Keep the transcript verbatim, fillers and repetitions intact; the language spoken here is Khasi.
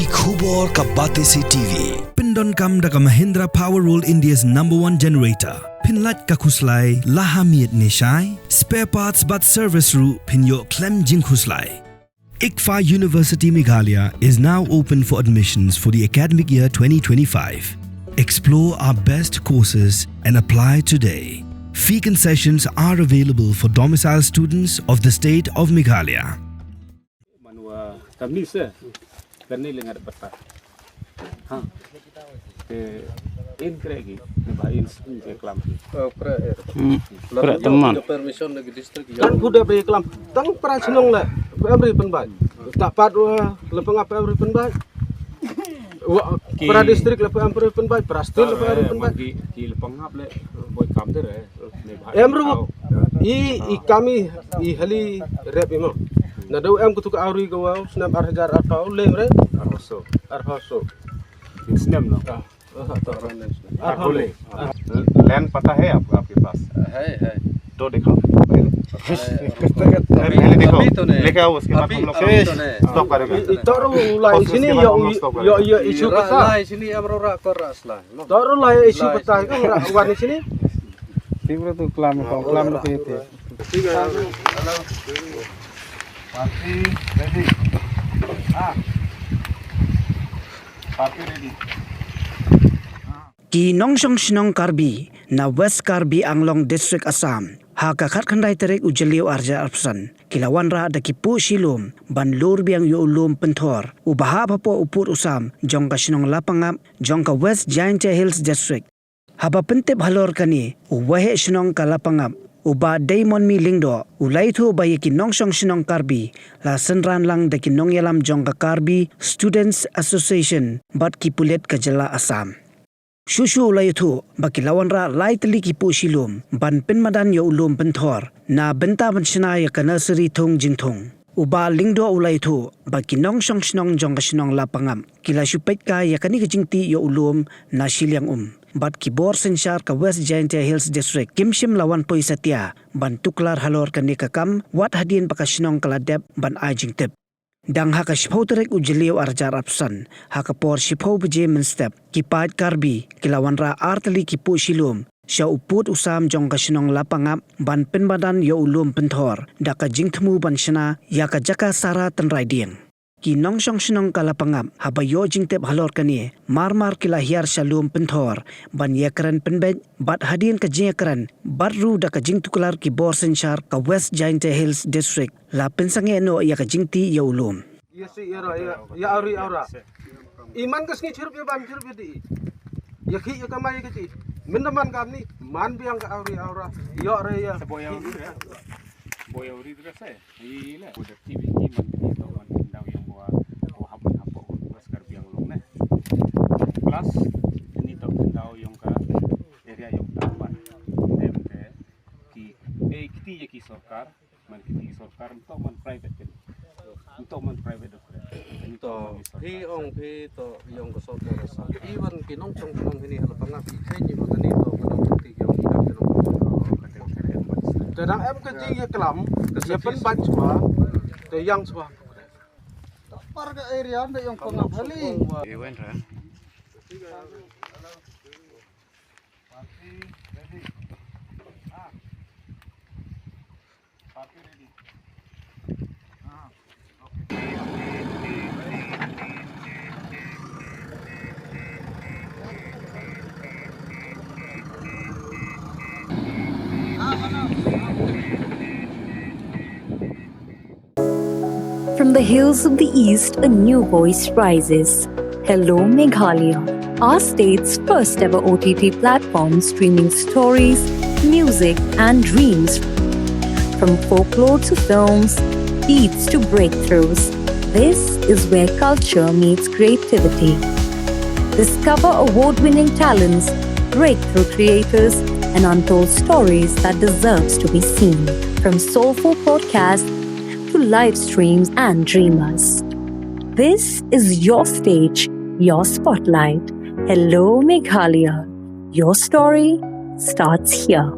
Ki khubor ka Batesi T V. Pyndonkam da ka Mahindra Power World, India's number one generator. Pynlait ka khuslai la ha miet ne shai. Spare parts bad service ruh pynïoh khlem jingkhuslai. ICFAI University Meghalaya is now open for admissions for the academic year twenty twenty-five. Explore our best courses and apply today. Fee concessions are available for domicile students of the state of Meghalaya. Manwa kamni se kani lengat bata. Ha. Te in kre gi ne ba in sung ke klam. Oh, kre. Hmm. Kre tamam. Permission lagi district. Kan kuda be klam. Tang pra chnong le. Pemri penbai. Tak pat wa le pengap pemri penbai. Wa pra district le pemri penbai. Pra state le pemri penbai. Ki ki le pengap le boy kam der eh. Em ruh i i kami i hali rep imo. Na dau em kutu ka auri ka wau snam ar hajar ar pau lem re. Ar pau so. Ar pau so. Snam no. Ar pau le. Land पता है आपको, आपके पास? है, है। तो दिखाओ पहले। पहले दिखाओ। अभी तो नहीं। लेके आओ, उसके बाद हम लोग stop करेंगे। Ito ru lai sini yo yo yo issue pata. Lai sini amro ra kor asla. Ito ru lai issue pata ka ra wan sini. Timbre tu klam ko klam lo ke te. Party ready. Ah. Party ready. Ki nongshong shnong Karbi na West Karbi Anglong District, Assam, ha ka khatkhyndai tarik u Jylliew arhajar arphew san ki la wanrah da ki puh shilum ban lur biang ïa u lum pynthor uba hap hapoh u pud u sam jong ka shnong Lapangap jong ka West Jaintia Hills District. Haba pyntip halor kane, u waheh shnong ka Lapangap, u Bah Deimonmi Lyngdoh, u la ïathuh ba ïa ki nongshong shnong Karbi la synran lang da ki nongïalam jong ka Karbi Students Association bad ki pulit ka jylla Assam. Shuh shuh u la ïathuh ba ki la wanrah lai tylli ki puh shilum ban pynmadan ïa u lum pynthor na bynta ban shna ïa ka nursery thung jingthung. U Bah Lyngdoh u la ïathuh ba ki nongshong shnong jong ka shnong Lapangap ki la shu peit kai ïa kane ka jingtih ïa u lum na shiliang um. Bad ki bor synshar ka West Jaintia Hills District kim shym la wan poi satia ban tuklar halor kane ka kam wat hadien ba ka shnong ka la dep ban ai jingtip. Dang ha ka shiphew tarik u Jylliew arhajar arphew san ha ka por shiphew baje mynstep ki paid Karbi ki la wanrah ar tylli ki puh shilum sha u pud u sam jong ka shnong Lapangap ban pynmadan ïa u lum pynthor da ka jingthmu ban shna ïa ka jaka sara tynrai dieng. Ki nongshong shnong ka Lapangap haba ïoh jingtip halor kane, mar mar ki la hiar sha lum pynthor ban ïakren pynbeit bad hadien ka jingïakren bad ruh da ka jingtuklar ki bor synshar ka West Jaintia Hills District la pynsangeh noh ïa ka jingtih ïa u lum. Ïa si ïa ra ïa ïa auri aura. Iman ka sngi chirup ïa ban chirup ïa di. Ïa khi ïa kamai ïa ka chi. Mynta man kamni man biang ka auri aura. Ïa ra ïa. Sa boy auri ya. Boy auri tu ka se. Ila. Boy da T V ki man ki to man daw yang wa. Wa hap man hap ko West Karbi Anglong ne. Plus ni to daw yang ka area yang tapan. Dem te ki eh kiti ïa ki sorkar. Man kiti sorkar ntok man private kan. Ntok man private dokre. To phi ong phi to ïong ka sorkar sa. Even ki nongshong shnong hini ha Lapangap i khein i ba kani to ka nong ti ïong i dang ka nong. Te dang em ka jing ïa klam ïa pynbait shuwa te ïang shuwa. Par ka area nda ïong Pangap hali. Iwen ra. From the hills of the East, a new voice rises. Hello, Meghalaya, our state's first ever O T T platform streaming stories, music, and dreams. From folklore to films, beats to breakthroughs, this is where culture meets creativity. Discover award winning talents, breakthrough creators, and untold stories that deserves to be seen. From soulful podcasts to live streams and dreamers. This is your stage, your spotlight. Hello, Meghalaya. Your story starts here.